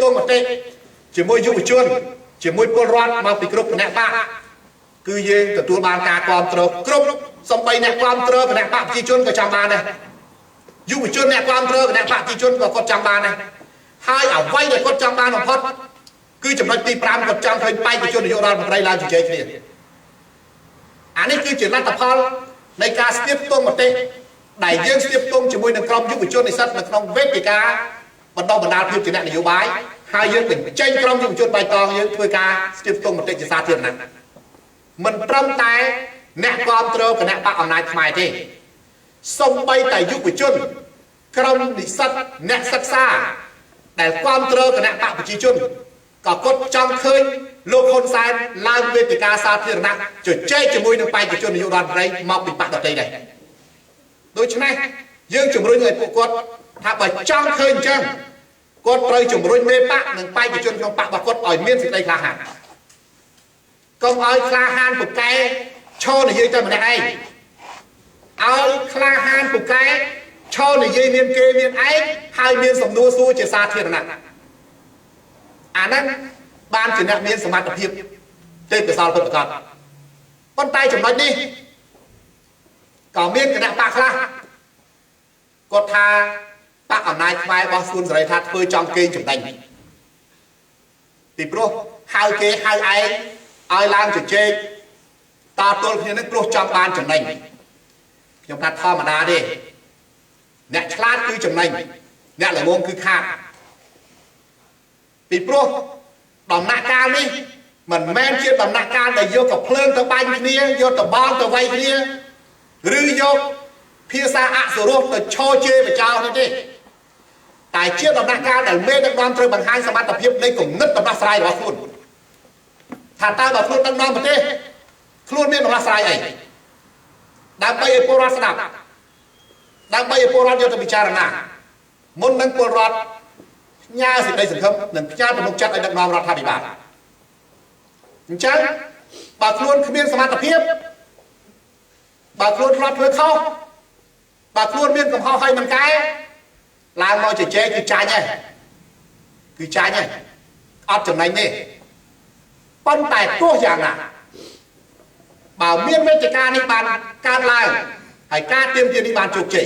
ង់មតិជាមួយយុវជនជាមួយពលរដ្ឋមកពីគ្រប់គណៈបកគឺយើងទទួលបានការគ្រប់គ្រងគ្រប់សំបីអ្នកគ្រប់គ្រងគណៈបកប្រជាជនក៏ចង់បានដែរយុវជនអ្នកគ្រប់គ្រងគណៈបកប្រជាជនក៏គាត់ចង់បានដែរហើយអ្វីដែលគាត់ចង់បានបំផុតគឺចំណុចទី5គាត់ចង់ឃើញបេក្ខជននាយករដ្ឋមន្ត្រីឡើងជជែកគ្នាអានេះគឺជាលទ្ធផលនៃការស្ទាបស្ទង់មតិដែលយើងស្ទាបស្ទង់ជាមួយនឹងក្រុមយុវជននិស្សិតនៅក្នុងវេទិកាបណ្ដុះបណ្ដាលភាពជាអ្នកនយោបាយហើយយើងបញ្ចេញក្រុមយុវជនបៃតងយើងធ្វើការស្ទាបស្ទង់មតិជាសាធារណៈមិនត្រឹមតែអ្នកគ្រប់គ្រងគណៈបកអំណាចខ្មែរទេសូម្បីតែយុវជនក្រុមនិស្សិតអ្នកសិក្សាដែលគ្រប់គ្រងគណៈបកប្រជាជនក៏គាត់ចង់ឃើញលោកហ៊ុនសែនឡើងវេទិកាសាធារណៈជជែកជាមួយនឹងបេក្ខជននាយករដ្ឋមន្ត្រីមកពីបកដទៃដែរដូច្នេះយើងជំរុញឲ្យពួកគាត់ថាបើចង់ឃើញអញ្ចឹងគាត់ត្រូវជំរុញមេបកនិងបេក្ខជនក្នុងបករបស់គាត់ឲ្យមានសេចក្តីក្លាហានកុំឲ្យក្លាហានពូកែឈរនិយាយតែម្នាក់ឯងឲ្យក្លាហានពូកែឈរនិយាយមានគេមានឯងហើយមានសំណួរសួរជាសាធារណៈអាហ្នឹងបានជាអ្នកមានសមត្ថភាពទេពកោសល្យពិតប្រាកដប៉ុន្តែចំណុចនេះក៏មានគណៈបកខ្លះគាត់ថាបកអំណាចខ្មែររបស់សួនសេរីថាធ្វើចង់កេងចំណេញពីព្រោះហៅគេហៅឯងឲ្យឡើងជជែកតទល់គ្នានឹងព្រោះចង់បានចំណេញខ្ញុំថាធម្មតាទេអ្នកឆ្លាតគឺចំណេញអ្នកល្ងងគឺខាតពីព្រោះដំណាក់កាលនេះមិនមែនជាដំណាក់កាលដែលយកកភ្លើងទៅបាញ់គ្នាយកតបងទៅវាយគ្នាឬយកភាសាអសុរោះទៅឈរជេរបចោនេះទេតែជាដំណាក់កាលដែលមេដឹកនាំត្រូវបង្ហាញសមត្ថភាពនៃគំនិតដំណោះស្រាយរបស់ខ្លួនថាតើបើខ្លួនដឹកនាំប្រទេសខ្លួនមានដំណោះស្រាយអីដើម្បីឲ្យពលរដ្ឋស្ដាប់ដើម្បីឲ្យពលរដ្ឋយកទៅពិចារណាមុននឹងពលរដ្ឋផ្ញើសេចក្តីសង្ឃឹមនិងផ្ញើទំនុកចិត្តឲ្យដឹកនាំរដ្ឋាភិបាលអញ្ចឹងបើខ្លួនគ្មានសមត្ថភាពបើខ្លួនធ្លាប់ធ្វើខុសបើខ្លួនមានកំហុសហើយមិនកែឡើងមកជជែកគឺចាញ់ហើយគឺចាញ់ហើយអត់ចំណេញទេប៉ុន្តែទោះយ៉ាងណាបើមានវេទិកានេះបានកើតឡើងហើយការទៀមទានេះបានជោគជ័យ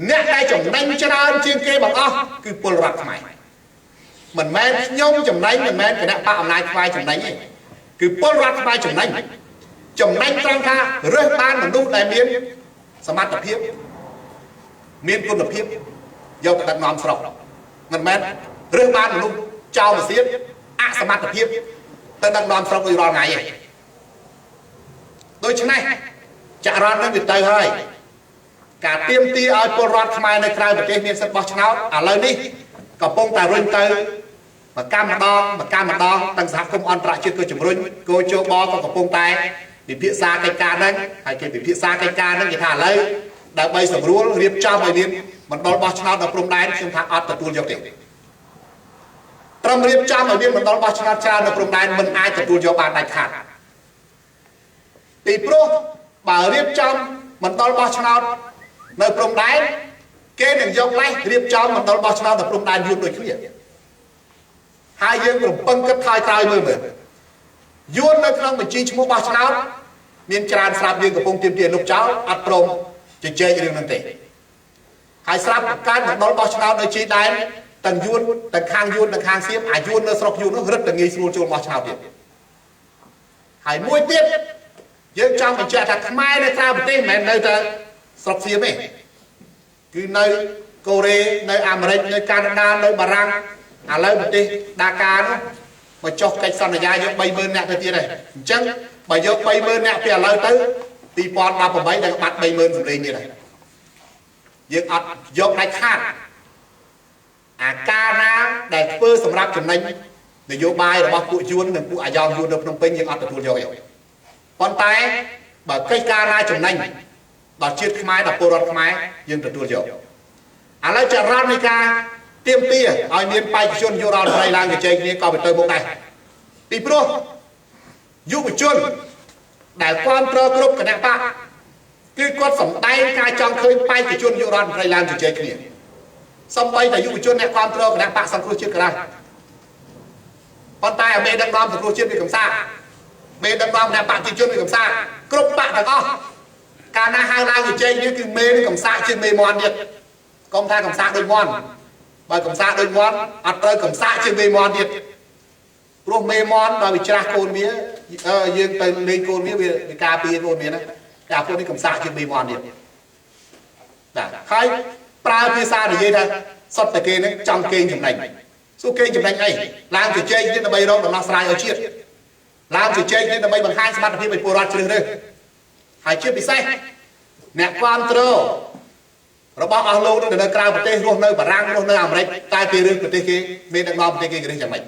អ្នកដែលចំណេញច្រើនជាងគេបង្អស់គឺពលរដ្ឋខ្មែរមិនមែនខ្ញុំចំណេញមិនមែនគណៈបកអំណាចខ្មែរចំណេញទេគឺពលរដ្ឋខ្មែរចំណេញចំណេញត្រង់ថារើសបានមនុស្សដែលមានសមត្ថភាពមានគុណភាពយកទៅដឹកនាំស្រុកមិនមែនរើសបានមនុស្សចោលមកសៀតអសមត្ថភាពទៅដឹកនាំស្រុកដូចរាល់ថ្ងៃទេដូច្នេះចរន្តនឹងវាទៅហើយការទៀមទាឲ្យពលរដ្ឋខ្មែរនៅក្រៅប្រទេសមានសិទ្ធិបោះឆ្នោតឥឡូវនេះកំពុងតែរុញទៅមកកម្មម្ដងមកកម្មម្ដងទាំងសហគមន៍អន្តរជាតិក៏ជំរុញគោជបក៏កំពុងតែពិភាក្សាកិច្ចការហ្នឹងហើយគេពិភាក្សាកិច្ចការហ្នឹងគេថាឥឡូវដើម្បីសម្រួលរៀបចំឲ្យមានមណ្ឌលបោះឆ្នោតនៅព្រំដែនខ្ញុំថាអត់ទទួលយកទេត្រឹមរៀបចំឲ្យមានមណ្ឌលបោះឆ្នោតច្រើននៅព្រំដែនមិនអាចទទួលយកបានដាច់ខាតពីព្រោះបើរៀបចំមណ្ឌលបោះឆ្នោតនៅព្រំដែនគេនឹងយកលេសរៀបចំមណ្ឌលបោះឆ្នោតនៅព្រំដែនយួនដូចគ្នាហើយយើងរំពឹងគិតថយក្រោយមើលមើលយួននៅក្នុងបញ្ជីឈ្មោះបោះឆ្នោតមានច្រើនស្រាប់យើងកំពុងទាមទារលុបចោលអត់ព្រមជជែករឿងហ្នឹងទេហើយស្រាប់បង្កើតមណ្ឌលបោះឆ្នោតនៅជីដែនទាំងយួនទាំងខាងយួនទាំងខាងសៀមអាយួននៅស្រុកយួននោះរឹតតែងាយស្រួលចូលបោះឆ្នោតទៀតហើយមួយទៀតយើងចង់បញ្ជាក់ថាខ្មែរនៅក្រៅប្រទេសមិនមែននៅតែស្រុកសៀមទេគឺនៅកូរ៉េនៅអាមេរិកនៅកាណាដានៅបារាំងឥឡូវប្រទេសដាកានោះមកចុះកិច្ចសន្យាយក 30000 នាក់ទៅទៀតហើយអញ្ចឹងបើយក 30000 នាក់ពីឥឡូវទៅ2018ដល់បាត់ 30000 សម្លេងទៀតហើយយើងអត់យកដាច់ខាតអាការណាដែលធ្វើសម្រាប់ចំណេញនយោបាយរបស់ពួកយួននិងពួកអាយ៉ងយួននៅភ្នំពេញយើងអត់ទទួលយកទេប៉ុន្តែបើកិច្ចការណាចំណេញដល់ជាតិខ្មែរដល់ពលរដ្ឋខ្មែរយើងទទួលយកឥឡូវចរន្តនៃការទៀមទាឲ្យមានបេក្ខជនយុវរដ្ឋមន្ត្រីឡើងជជែកគ្នាក៏ទៅទៅមុខដែរពីព្រោះយុវជនដែលគាំទ្រគ្រប់គណៈបកគឺគាត់សម្ដែងការចង់ឃើញបេក្ខជនយុវរដ្ឋមន្ត្រីឡើងជជែកគ្នា សំបីតែយុវជនអ្នកគ្រប់គ្រងគណៈបកសង្គ្រោះជាតិក៏ដោយប៉ុន្តែមេដឹកនាំសង្គ្រោះជាតិវាកំសាកមេដឹកនាំគណៈបកប្រជាជនវាកំសាកគ្រប់បកទាំងអស់កាលណាហៅឡើងជជែកនេះគឺមេនឹងកំសាកជាងមេមន់ទៀតកុំថាកំសាកដូចមន់បើកំសាកដូចមន់អត់ត្រូវកំសាកជាងមេមន់ទៀតព្រោះមេមន់ដល់វាច្រាស់កូនវាយើងទៅលេងកូនវាវាការពារកូនវាណាតែពួកនេះកំសាកជាងមេមន់ទៀតបាទហើយប្រើភាសានិយាយថាសុទ្ធតែគេនឹងចង់កេងចំណេញសួរកេងចំណេញអីឡើងជជែកទៀតដើម្បីរកដំណោះស្រាយឲ្យជាតិឡើងជជែកទៀតដើម្បីបង្ហាញសមត្ថភាពឲ្យពលរដ្ឋជ្រើសរើសហើយជាពិសេសអ្នកគ្រប់គ្រងរបស់អស់លោកនៅក្រៅប្រទេសរស់នៅបារាំងរស់នៅអាមេរិកតែគេរើសប្រទេសគេមានដឹកនាំប្រទេសគេរើសយ៉ាងម៉េច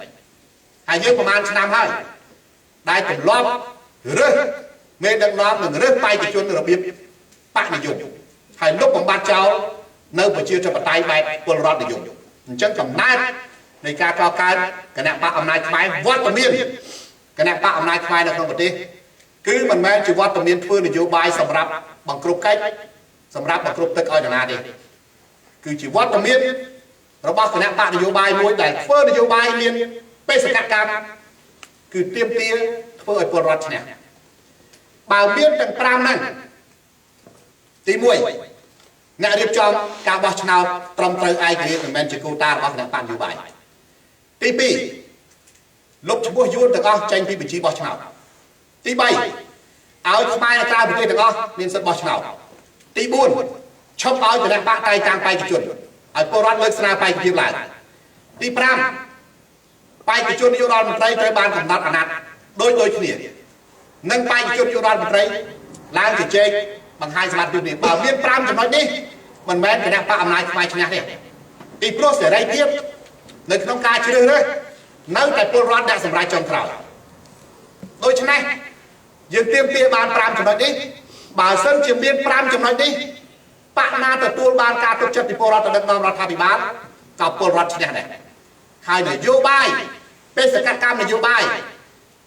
ហើយយើងប្រហែលឆ្នាំហើយដែលទម្លាប់រើសមានដឹកនាំនឹងរើសបេក្ខជនរបៀបបកនិយមហើយលុបបំបត្តិចោលនៅប្រជាធិបតេយ្យបែបពលរដ្ឋនិយមអញ្ចឹងកំណើតនៃការកកើតគណៈបកអំណាចខ្មែរវត្តមានគណៈបកអំណាចខ្មែរនៅក្នុងប្រទេសគឺមិនមែនជាវត្តមានធ្វើនយោបាយសម្រាប់បង្ក្រប់កិច្ចសម្រាប់បង្ក្រប់ទឹកឲ្យនរណាទេគឺជាវត្តមានរបស់គណៈបកនយោបាយមួយដែលធ្វើនយោបាយមានបេសកកម្មគឺទាមទារធ្វើឲ្យពលរដ្ឋឈ្នះបើមានទាំង5ហ្នឹងទី1អ្នករៀបចំការបោះឆ្នោតត្រឹមត្រូវឯករាជ្យមិនមែនជាកូតារបស់គណៈបកនយោបាយទី2លុបឈ្មោះយួនទាំងអស់ចេញពីបញ្ជីបោះឆ្នោតទី3ឲ្យខ្មែរនៅក្រៅប្រទេសទាំងអស់មានសិទ្ធិបោះឆ្នោតទី4ឈប់ឲ្យគណៈបកតែងតាំងបេក្ខជនឲ្យពលរដ្ឋលើកស្នើបេក្ខភាពឡើងទី5បេក្ខជននាយករដ្ឋមន្ត្រីត្រូវបានកំណត់អាណត្តិដូចគ្នានិងបេក្ខជននាយករដ្ឋមន្ត្រីឡើងជជែកបង្ហាញសមត្ថភាពនេះបើមាន5ចំណុចនេះមិនមែនគណៈបកអំណាចខ្មែរឈ្នះទេពីព្រោះសេរីភាពនៅក្នុងការជ្រើសរើសនៅតែពលរដ្ឋអ្នកសម្រេចចុងក្រោយដូច្នេះយើងទាមទារបាន5ចំណុចនេះបើសិនជាមាន5ចំណុចនេះបកណាទទួលបានការទុកចិត្តពីពលរដ្ឋទៅដឹកនាំរដ្ឋាភិបាលក៏ពលរដ្ឋឈ្នះដែរហើយនយោបាយបេសកកម្មនយោបាយ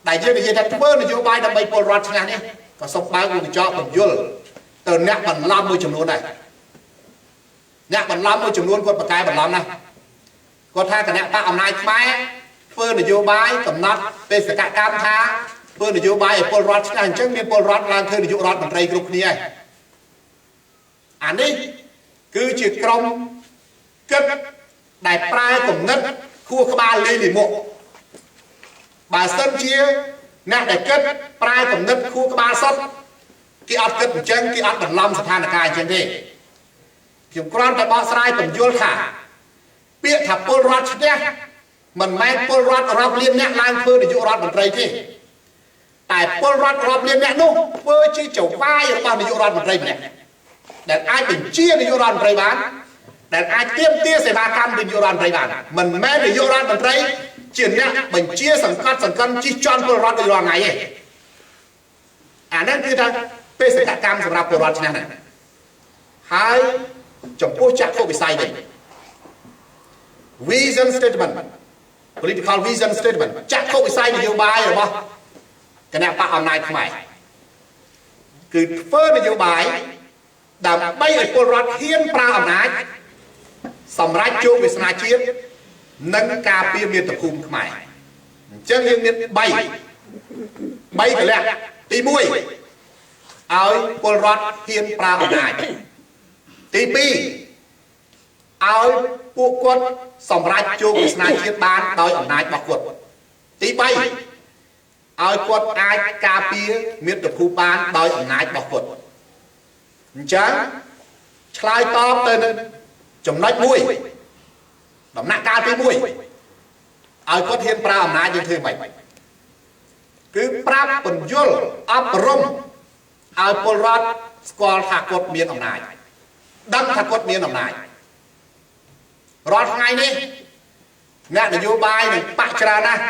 ដែលយើងនិយាយថាធ្វើនយោបាយដើម្បីពលរដ្ឋឈ្នះនេះក៏សូមបើកវងកញ្ចក់បញ្យលទៅអ្នកបន្លំមួយចំនួនដែរអ្នកបន្លំមួយចំនួនគាត់ប្រកែបន្លំណាស់គាត់ថាគណៈបកអំណាចខ្មែរធ្វើនយោបាយកំណត់បេសកកម្មថាធ្វើនយោបាយឲ្យពលរដ្ឋឈ្នះអញ្ចឹងមានពលរដ្ឋឡើងធ្វើនាយករដ្ឋមន្ត្រីគ្រប់គ្នាហើយអានេះគឺជាក្រុមគិតដែលប្រើគំនិតខួរក្បាលលេលីមុខបើសិនជាអ្នកដែលគិតប្រើគំនិតខួរក្បាលសុទ្ធគេអត់គិតអញ្ចឹងគេអត់បន្លំស្ថានភាពអញ្ចឹងទេខ្ញុំគ្រាន់តែបកស្រាយពន្យល់ថាពាក្យថាពលរដ្ឋឈ្នះមិនមែនពលរដ្ឋរាប់លានអ្នកឡើងធ្វើនាយករដ្ឋមន្ត្រីទេតែពលរដ្ឋរាប់លានអ្នកនោះធ្វើជាចៅហ្វាយរបស់នាយករដ្ឋមន្ត្រីម្នាក់ដែលអាចបញ្ជានាយករដ្ឋមន្ត្រីបានដែលអាចទាមទារសេវាកម្មពីនាយករដ្ឋមន្ត្រីបានមិនមែននាយករដ្ឋមន្ត្រីជាអ្នកបញ្ជាសង្កត់សង្កិនជិះជាន់ពលរដ្ឋដូចរាល់ថ្ងៃទេអាហ្នឹងគឺថាបេសកកម្មសម្រាប់ពលរដ្ឋឈ្នះហ្នឹងហើយចំពោះចក្ខុវិស័យវិញ vision statement political vision statement ចក្ខុវិស័យនយោបាយរបស់គណៈបកអំណាចខ្មែរគឺធ្វើនយោបាយដើម្បីឲ្យពលរដ្ឋហ៊ានប្រើអំណាចសម្រាប់ជោគវាសនាជាតិនិងការពារមាតុភូមិខ្មែរអញ្ចឹងយើងមាន3កលៈទី1ឲ្យពលរដ្ឋហ៊ានប្រើអំណាចទី2ឲ្យពួកគាត់សម្រាប់ជោគវាសនាជាតិបានដោយអំណាចរបស់គាត់ទី3ឲ្យគាត់អាចការពារមាតុភូមិបានដោយអំណាចរបស់គាត់អញ្ចឹងឆ្លើយតបទៅនឹងចំណុចមួយដំណាក់កាលទី1ឲ្យគាត់ហ៊ានប្រើអំណាចយើងធ្វើម៉េចគឺប្រាប់ពន្យល់អប់រំឲ្យពលរដ្ឋស្គាល់ថាគាត់មានអំណាចដឹងថាគាត់មានអំណាចរាល់ថ្ងៃនេះអ្នកនយោបាយនឹងបាក់ច្រើនណាស់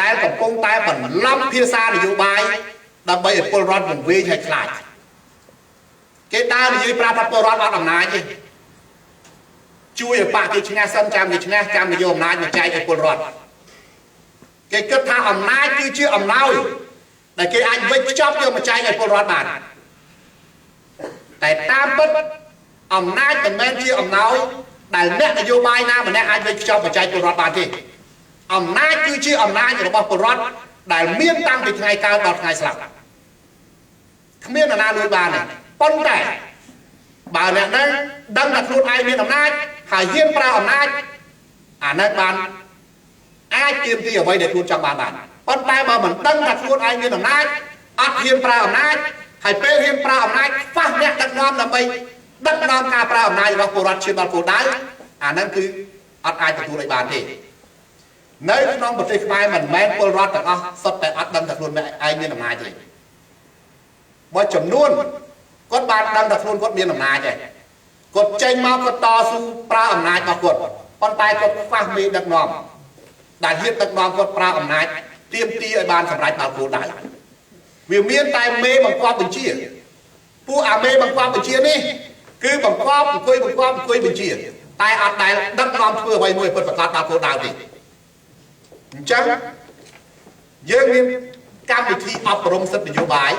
ដែលកំពុងតែបន្លំភាសានយោបាយដើម្បីឲ្យពលរដ្ឋវង្វេងហើយខ្លាចគេដើរនិយាយប្រាប់ថាពលរដ្ឋអត់អំណាចទេជួយឲ្យបាក់គេឈ្នះសិនចាំគេឈ្នះចាំគេយកអំណាចមកចែកឲ្យពលរដ្ឋគេគិតថាអំណាចគឺជាអំណោយដែលគេអាចវិចខ្ចប់យកមកចែកឲ្យពលរដ្ឋបានតែតាមពិតអំណាចមិនមែនជាអំណោយ ដែលអ្នកនយោបាយណាម្នាក់អាចវេចខ្ចប់បច្ច័យពលរដ្ឋបានទេ។ អំណាចគឺជាអំណាចរបស់ពលរដ្ឋដែលមានតាំងពីថ្ងៃកើតដល់ថ្ងៃស្លាប់ គ្មាននរណាលួចបានទេ។ ប៉ុន្តែបើអ្នកហ្នឹងដឹងថាខ្លួនឯងមានអំណាច ហើយហ៊ានប្រើអំណាច អាហ្នឹងបានអាចទាមទារអ្វីដែលខ្លួនចង់បានបាន។ ប៉ុន្តែបើមិនដឹងថាខ្លួនឯងមានអំណាច អត់ហ៊ានប្រើអំណាច ហើយពេលហ៊ានប្រើអំណាចខ្វះអ្នកដឹកនាំដើម្បីដឹកនាំការប្រើអំណាចរបស់ពលរដ្ឋឈានដល់គោលដៅ អាហ្នឹងគឺអត់អាចទទួលឲ្យបានទេ។ នៅក្នុងប្រទេសខ្មែរ មិនមែនពលរដ្ឋទាំងអស់សុទ្ធតែអត់ដឹងថាខ្លួនឯងមានអំណាចទេ។ មួយចំនួនគាត់បានដឹងថាខ្លួនគាត់មានអំណាចហើយ គាត់ចេញមកគាត់តស៊ូប្រើអំណាចរបស់គាត់ ប៉ុន្តែគាត់ខ្វះមេដឹកនាំដែលហ៊ានដឹកនាំគាត់ប្រើអំណាចទាមទារឲ្យបានសម្រេចដល់គោលដៅ។ វាមានតែមេបង្គាប់បញ្ជា ពួកអាមេបង្គាប់បញ្ជានេះគឺបង្គាប់អង្គុយបង្គាប់អង្គុយបញ្ជា តែអត់ដែលដឹកនាំធ្វើអ្វីមួយពិតប្រាកដដល់គោលដៅទេ។ អញ្ចឹងយើងមានកម្មវិធីអប់រំសិទ្ធិនយោបាយ